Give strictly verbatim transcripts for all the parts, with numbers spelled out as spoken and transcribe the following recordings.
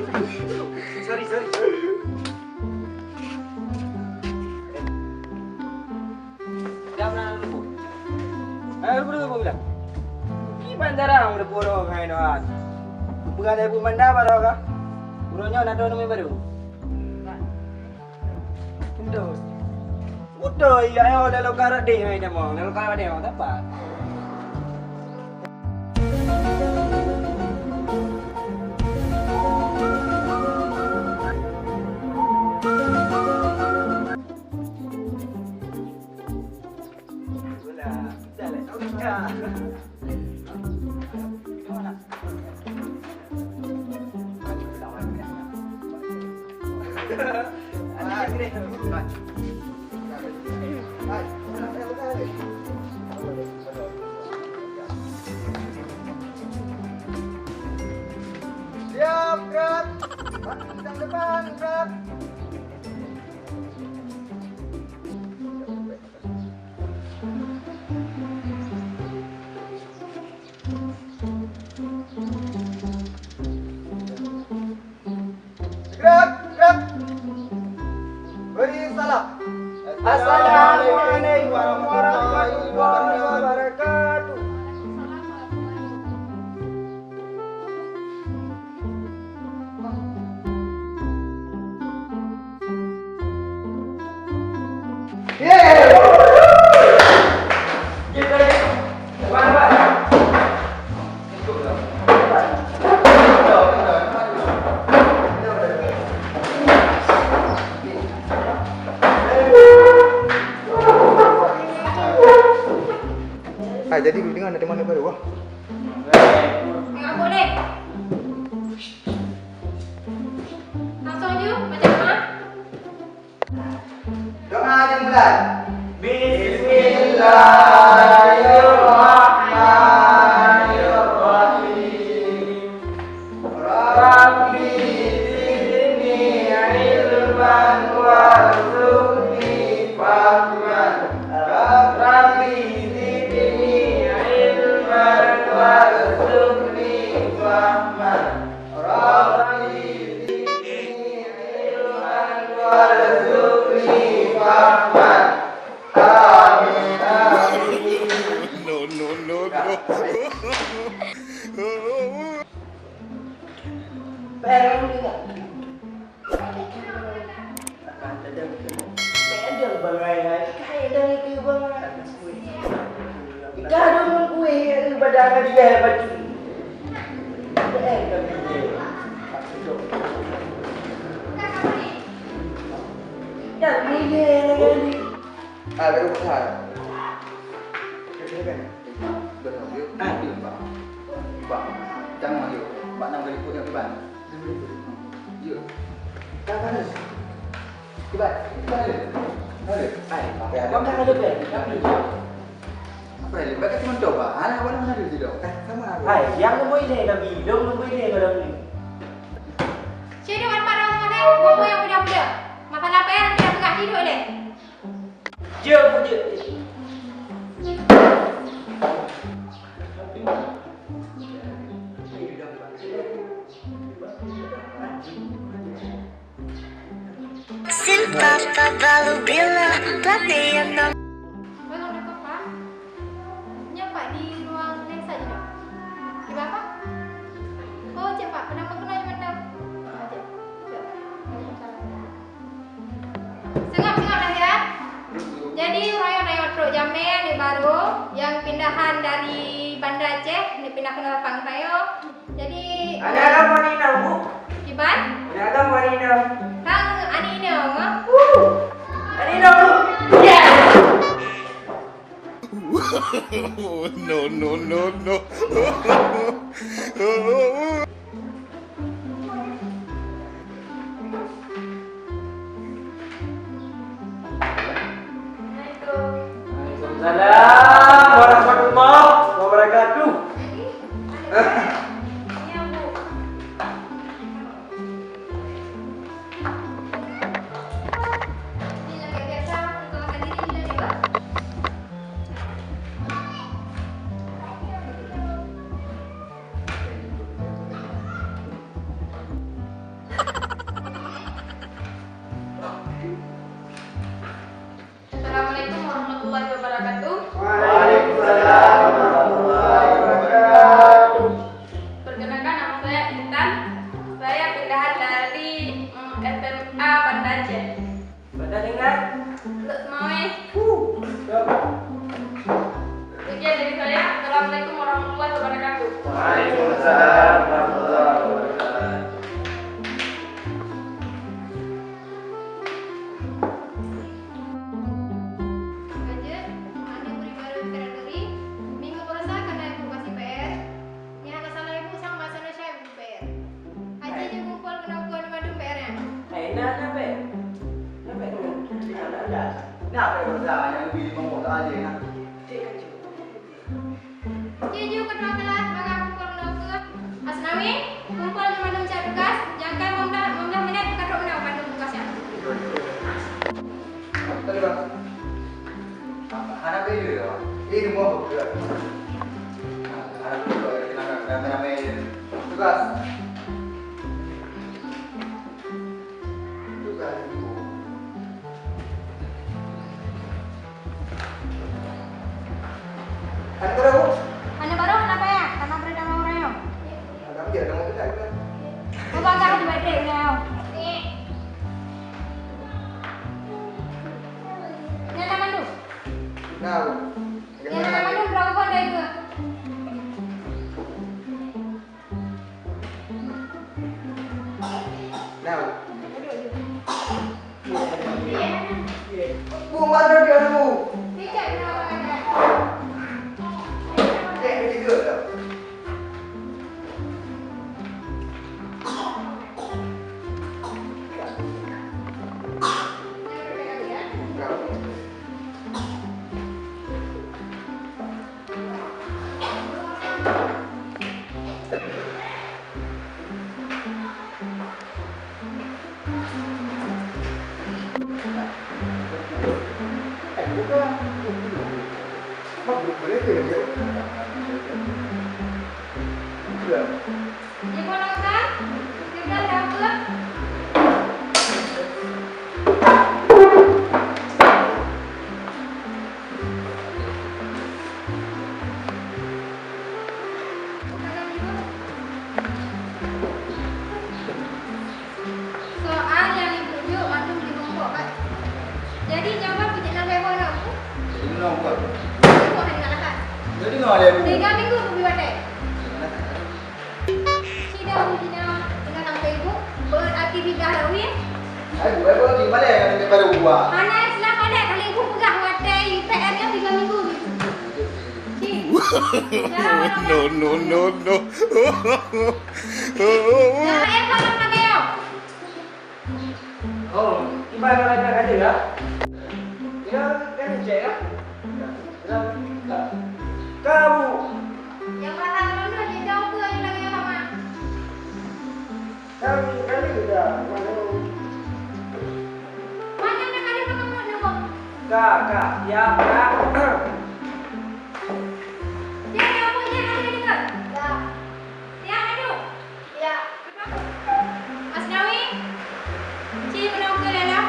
Sorry, sorry. Jam na lupa. Eh, lupa, lupa bilang. Kiban jarang udah pura hai Noah. Bukan ada pun mandar baru kah? Uronya nak tahu nama baru. Betul. Betul, ya, ya, udah lo karat deh hai nama. Udah lo karat deh, tak apa. Siap, gerak. Bintang depan, gerak. Gerak, gerak. Beri salam. Assalamualaikum warahmatullahi wabarakatuh. Ah, jadi dulu dengar ada teman baru ah. Tengok aku ni. Langsung je, macam mana? Doa dimulai. Bismillahirrahmanirrahim. Rabbi zidni ilman warzuqni fahman. Rabbi zidni ilman warzuqni fahman. Rabbi zidni ilman warzuqni fahman. Amin, amin. No, no, no, no. Ah, baru buka. Kira-kira kan? Betul, yuk. Ah, yuk, Bang. Bang, jangan, yuk. Bang, nang beri pun, yuk, Bang. Nang beri pun. Yuk. Kan, kan, yuk. Kibat, kibat, yuk. Kan, yuk. Hai, Bang, kan ada pen. Apa ni? Bagi teman coba, anak mana mana dulu, dok? Eh, sama aku. Hai, yang nombor ini, Nabi. Dong nombor ini, Nabi. Cik, dia mana-mana orang, eh? Buku yang muda-muda. Masalah P R, dia pegang tidur, deh. Jeuet, jeuet. Silpa balu bila pelatihan. Nyan, Pak, di ruang lensa je, Pak. Di bawah, Pak. Oh, cek, Pak. Kenapa kena je mata? Ah, cek. Cek. Waalaikumsalam. Seungab-seungab lah ya. Jadi, uroe nyoe trok jamé aneuk barô nyang pindahan dari Banda Aceh, neuk pindah keunoe lapang Tayo. Jadi, aneuk agam wan inong, Bu? Kiban? Aneuk agam wan inong. Tang aneuk inong, ha? Aneuk inong, Bu? Yes! No, no, no, no. Waalaikumsalam warahmatullahi wabarakatuh. Warahmatullahi wabarakatuh. Waalaikumsalam warahmatullahi wabarakatuh. Perkenalkan, nama saya Intan. Saya pindahan dari, mm, S M A Banda Aceh. Banda Aceh. Untuk semua. Sekian dari saya. Assalamualaikum warahmatullahi wabarakatuh. Waalaikumsalam warahmatullahi wabarakatuh. Lanjut, aneuk murid baru introduksi. Minggu puasa ka na ibu kasih P R. Nyang hana salah ibu sang masa na syai ibu P R. Aci jeuet kumpul keunoe keu mandum P R nyan. Hai, na, na P R. Na P R. Na, na, na. Na P R nyang lebih lima puluh aja na. Cik, kan, cik. Cik Ju ketua kelas, bagaih kumpul keunoe keu. Asnawi, kumpul ngon mandum cat tugas, jangka lima belas, lima belas minit ka trok keunoe mandum tugas nyan. Tadi, Bang. Hana beda, Bang. Ini mau betul. Hana beda, kena ramai-ramai tugas. Tugas. Hana barô? Hana barô, hana payah. Tanah beri tanah orang nyoe. Ada dia, ada mobil tak? Coba kah di baterai nyoe. Nyan tanah tu. Nah. Nyan tanah tu berapa pun dah itu. Nah. Bu, mana dia tu? Cek ketiga dah. Ibu Nongkan, tinggal dapur. Soal nyang ibu jok mandum di bungkôk, kan? Jadi, nyoe pih jeuet na lhèe boh na, Bu? Jadi, na bukan? Lhèe boh hana galak, kan? Jadi, na lhèe boh? Tiga minggu, Bu, watèe. Sida uji na, na sampai ibu, beraktivitas lawét. Hai, bukan, bukan, di mana yang ada baru buah? Hana istilah pandai, kalau ibu peugah watèe P R nyoe tiga minggu gitu. Ci. No, no, no, no. Nah, eh, kalau pakai yo. Oh, ibarat ada, ada ya? Ya, kan cek ya? Kamu. Yang mana mana dia jauh ke yang lagi lama? Kami kali dah mana? Mana nak ada kamu nak? Ka, ka, ya, ka. Dia yang punya ada juga. Ya. Dia ada. Ya. Asnawi, ci meunoe keu Laila.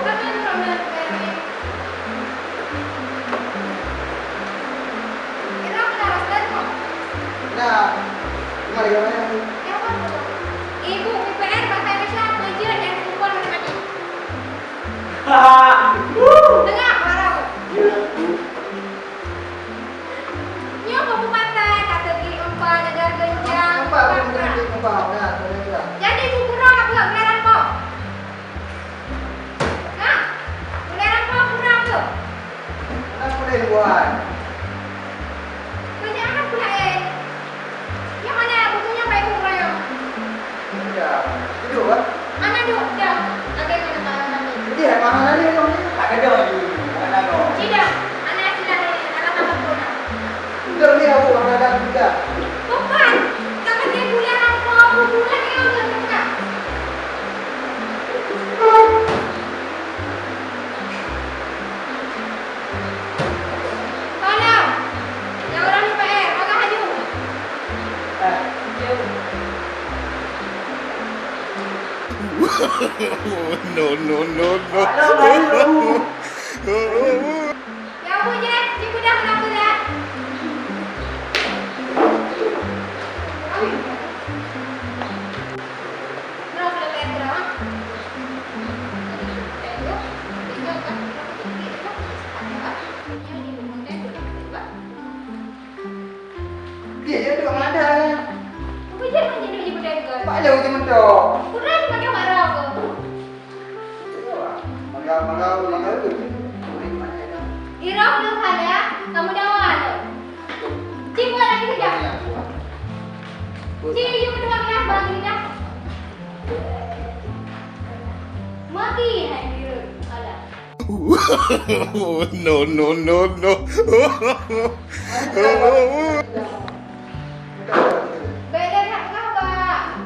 Kami meunoe keu Laila. Kira pernah roster kok? Nah, dengar ya, Bang. Ya, Bang. Ibu P P R bahasa Indonesia, pelajar dan kumpulan matematik. Tengah, baru. Nyoe peubuatan, ka teubri empat, ada genjang, empat, empat, empat. Empat, empat, empat. Nah, sudah, sudah. Jadi, bu guru ka peugah gelaran po? Nah, gelaran po guru tu. Kenapa boleh buat? Banyak amat pula, eh. Yang mana bukunya baik pun raya? Iya. Duduk, Bang. Anak duduk, dah. Ada yang nak makan kami. Iya, makan ada dong. Tak ada lagi. Makan ada. Tidak. Anak sila ni, anak tambah pun. Enggak, ni aku makan ada juga. Bukan. Kami ni bulan apa? Bulan ni udah buka. Tolong. Yang orang ni P R, makan haju. Eh. No, no, no, no. Halo, halo. Ya, Bu, jeh, jeh, udah kenapa dah? Terus, terus, terus. Dia je duduk malam dah. Apa je nak jadi ibu tengok? Pak Long je mentok. Kurang macam marah apa? Marah, marah, marah tu. Irah tu saja, kamu dawa tu. Cik buat lagi kerja. Cik, you kedua belah bagi dah. Mati hai dia. Alah. No, no, no, no. Beda tak kau, Pak?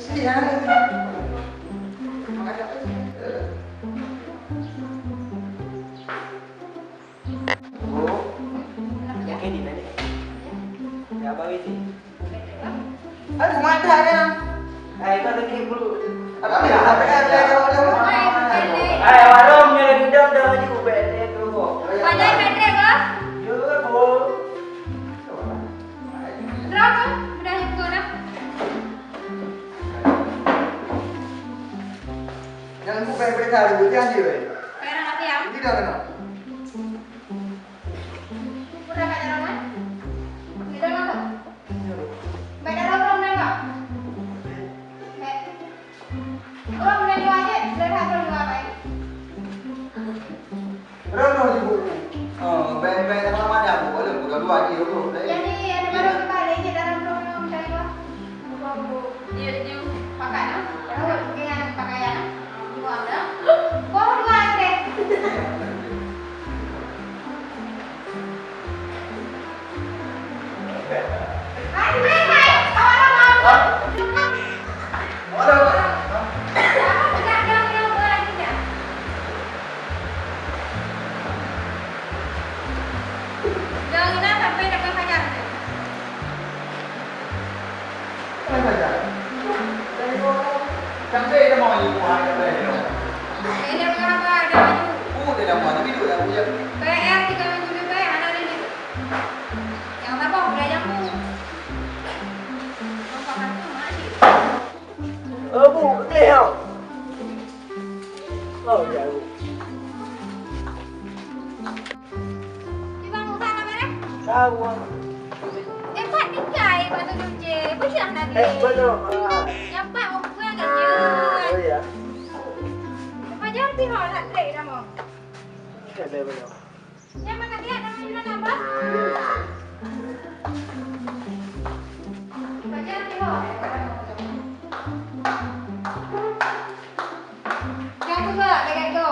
Siap. Bu, oke, di mana? Ya, Bang Widi. Aduh, mata ya. Hai, kau lagi bulu. Apa ya? Apa ya? Apa ya? Hai, warung ni lagi dong, dong lagi ubek dia tu, Bu. Pandai metre, Bos? Ya, Bu. Berapa? Udah ikut dah. Jangan buka berita dulu, jangan dia. Kayak anak ayam. Tidak kena. Udah kat dalam, eh? Di dalam tu. Baik dalam, dalam, dalam. Baik. Orang boleh dua je, boleh tak orang dua, baik. Roh-roh ibu. Oh, baik-baik sama-sama dah, Bu. Boleh, Bu. Dua-dua je, Bu. Jadi, ada baru kita ada izin dalam roh-roh mencari, Bang. Bukan, Bu. Dia, dia. Pakai, ah. Tahu, dengan pakaian, ah. Dua, dah. Bawa dua je. Sampai dah mau ibu hai dah bayar. Ini apa ada baju? Oh, dah lama tapi duduk dah punya. P R tiga minggu lebih, anak ni. Yang tambah udah nyambung. Nampak kan tu, mak cik. Oh, Bu, betul ya? Oh, ya, Bu. Di Bang Musa nak beres? Tahu, ah. Eh, Pak, ni kai, Pak, tu cuci. Pecah nanti. Eh, belum, ah. Yang Pak, oh, gue agak jauh. Oh, iya. Fajar, pi ho, nak trek dah mau. Ada belum? Yang makan dia, nama Yuna apa? Fajar, pi ho. Dah tu, Pak, dekat tu.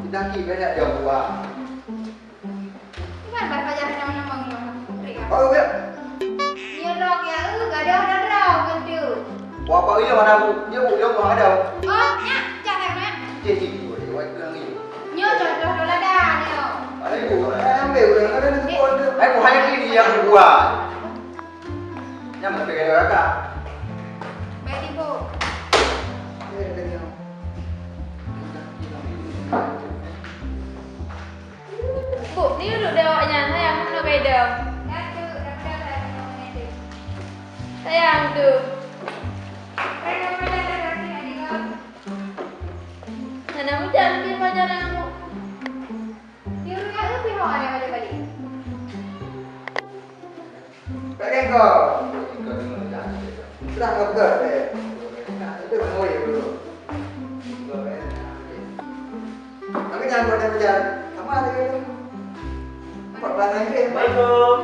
Kita ki beda jauh, Pak. Iban bah payah nama-nama ngon Putri ka. Baru ya. Nyoe rok ya, eh, gadoh dan rau keutu. Wah, apa iya mana aku? Dia bu, dia buang ada. Oh, nyak, cak kan, Mak? Cek sih, buat dia buat kena ni. Nyoe contoh toladan nyoe. Ada ibu, ada ambil udah ada ni pun. Aku hanya ini yang buat. Yang mau pegang dia kakak. Baik, Ibu. Eh, dia. Bu, ni duduk di awak nyan, sayang, mana beda? Sayang tu. Hana hujan, lebih pajar yang bu. Di rumah tu pihak ada balik-balik. Pakai kau. Sudah kau pegang, eh. Itu kan boleh dulu. Tapi jangan buat yang hujan. Sama aja itu. Empat belas hari, eh. Assalamualaikum.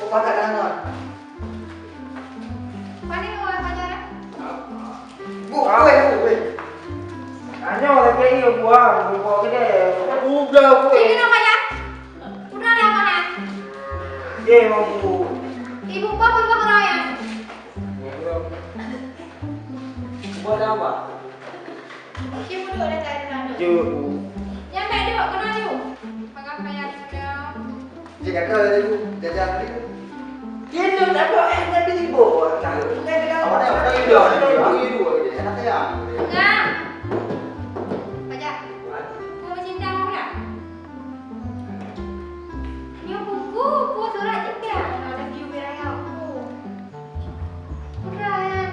Oh, pakai tangan. Mana orang pacaran? Bu, weh, bu, weh. Tanyoe lagèe ié buah, buah gede. Udah, bu. Sini nak pacar. Udah dah, Pak, ha? Ye, mampu. Ibu kau, ibu kau ya? Buat apa? Ibu duduk dekat sana. Jom. Yang tak duduk, kena duduk. Makan payah sudah. Cik kata tadi, bu, jajan tadi, bu. Dia tu tak ada eh, tapi sibuk. Nah, dia kena awak dah, dah hidup, dah hidup. Enak sayang. Nah. Pajar. Kau macam dah pula. Nyoe buku, buku surat cekak. Ada view berayau. Kurang.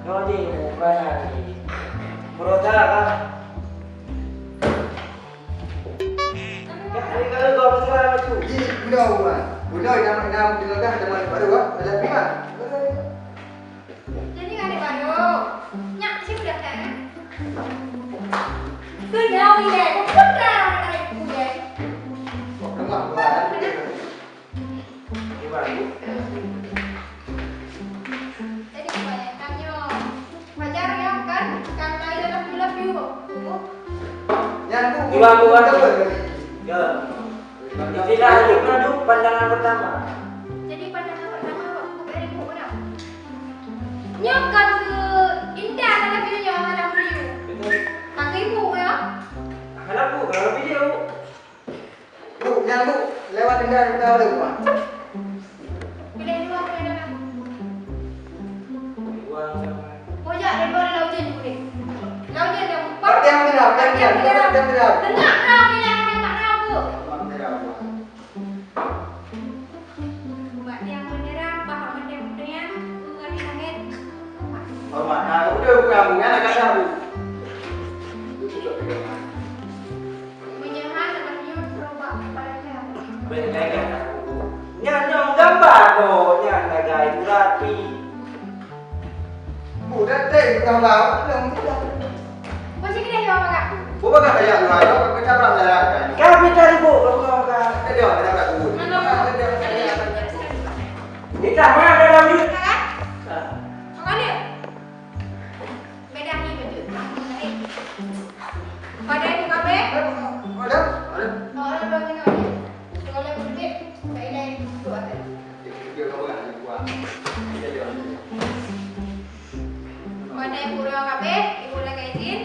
Nyoe ni, bukan lagi. Berusaha lah. Ih, beuna, Wan. Beuna, nama, nama, nama, nama, nama, baru, Wan. Dalam firman. Jadi, ada baru. Nyak, siapa dah kan? Kena, Wan. Kena, Wan. Lemah, Wan. Jadi, kebanyakan nyoe. Pajar nyoe kan, kan lain dalam love you. Nyan tu. Dua bulan. Ya. Istilah lima tu pandangan pertama. Jadi, pandangan pertama, bukan ibu kenapa? Nyoe kan ke indah dalam you nyoe, dalam you. Betul. Pakai ibu ya? Kalau bu, kalau video. Bu, nyan bu, lewat tinggal, tinggal lewat. Pilih dua, pilih dua. Pojok ada dua, ada laujen boleh. Laujen dah empat. Tiang tidak, tiang tidak, tiang tidak. Tengah dah, pilih yang mana, Bu? Tiang tidak, Bu. Bak tiang bendera, paha mantong putih, bunga di langit. Hormat. Nah, udah bukan bunga, nak kata, Bu. Meunyoe hana meunyoe, coba belajar. Belajar. Nyan nyang gambar tu, nyan sagai, Bu Rati. Bu, dah teng gambar, belum, belum. Macam ni dah, Kakak. Bu, bakal kaya lu, ayo, kita berang jalan, kan? Kami cari, Bu, kamu, Kakak. Kita dia, kita berang, Bu. Halo. Kita dia, kita dia. Kita mana dalam ni? Kakak? Ah. Kakak dia? Beda ni baju. Pada ibu kami. Ada? Ada. Oh, ada dua tinggal ni. Sekolah budek, tak ada yang duduk atas. Dia kau pegang, dia buat. Dia dia. Pada ibu doa kabeh, ibu lakée izin.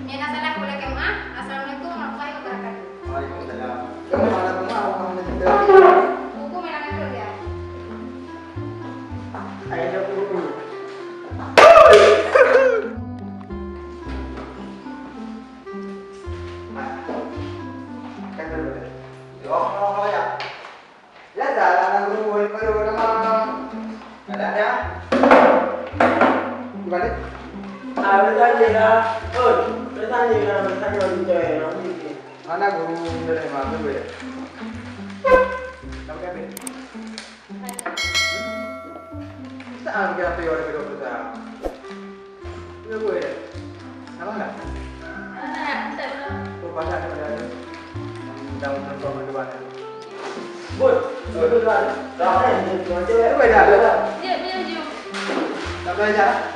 Nyang na salah ibu lakée meuah. Assalamualaikum warahmatullahi wabarakatuh. Waalaikumsalam. Kamu mana rumah, rumah mana kita? Buku merah kerja. Ayo, buku. Ya, salah nang guru, baru nama. Ada, ada. Gimana? Ah, bertanya dah. Oh, bertanya dah, bertanya orang jai, orang jai. Mana guru dari mana tu ya? Nama kami? Saan kira tu orang kedua tu dah. Iya, Bu, ya? Nama enggak? Ada, ada. Oh, banyak ada, ada. Daun-daun berdua. Bud, bud, bud, bud. Dah, eh, bud, bud, bud. Beda, beda. Ya, beda je. Tak belajar?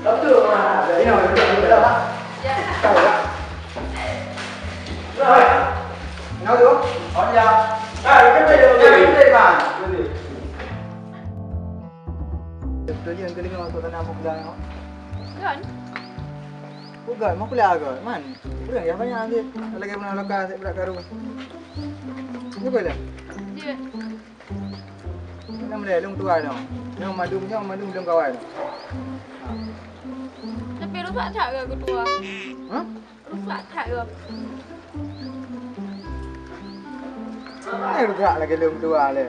Tak betul, ah. Ini orang betul, betul, Pak. Ya. Tahu tak? Kenapa tu? Oh, ya. Ah, betul, betul, betul. Ya, betul, Pak. Betul. Betul je, keulingo tu tanah aku bilang, no? Kan? Bukan, mau kuliah ke? Man, kurang ya banyak nanti. Lagi pernah lokal, saya berat karu. Ni boleh? Dia. Mana boleh, lung tuai, no? Yang madum, yang madum, lung kawai, no? Tapi rusak tak ke ketua? Hah? Rusak that ke? Mana rusak lagi lom dua le.